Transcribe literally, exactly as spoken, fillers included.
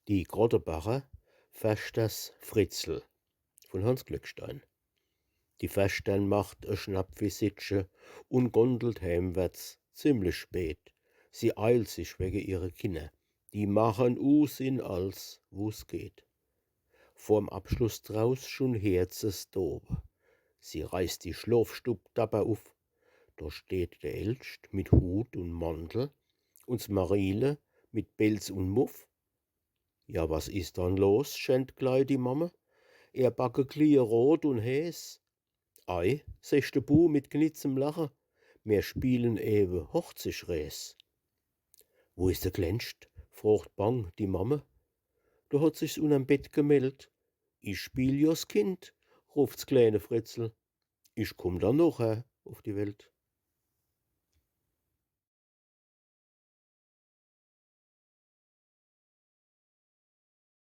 Die Krottebacher Ferschters Fritzel von Hanns Glückstein. Die Ferschtern macht e Schnappvisitche un gondelt heimwärts ziemlich spät. Sie eilt sich wege ihre Kinner, die machen Unsinn als, wo's geht. Vorm Abschluss draus schun heert se's dobe. Sie reißt die Schlofstub dapper uff. Do steht der Elscht mit Hut un Mantel un 's Mariele mit Pelz un Muff. „Ja, was is dann los?“, schennt glei die Mamme. Ehr Backe gliehe rot un heeß. „Ei“, secht de Bu mit knitzem Lache, „mer spielen ewe Hochzigrees.“ „Wo is de Klenscht?“, frocht bang die Mamme. Do hot sich's unnerm Bett gemeldt. „Ich spiel jo 's Kind“, ruft's kleene Fritzel. „Ich kumm dann nochher uff die Welt.“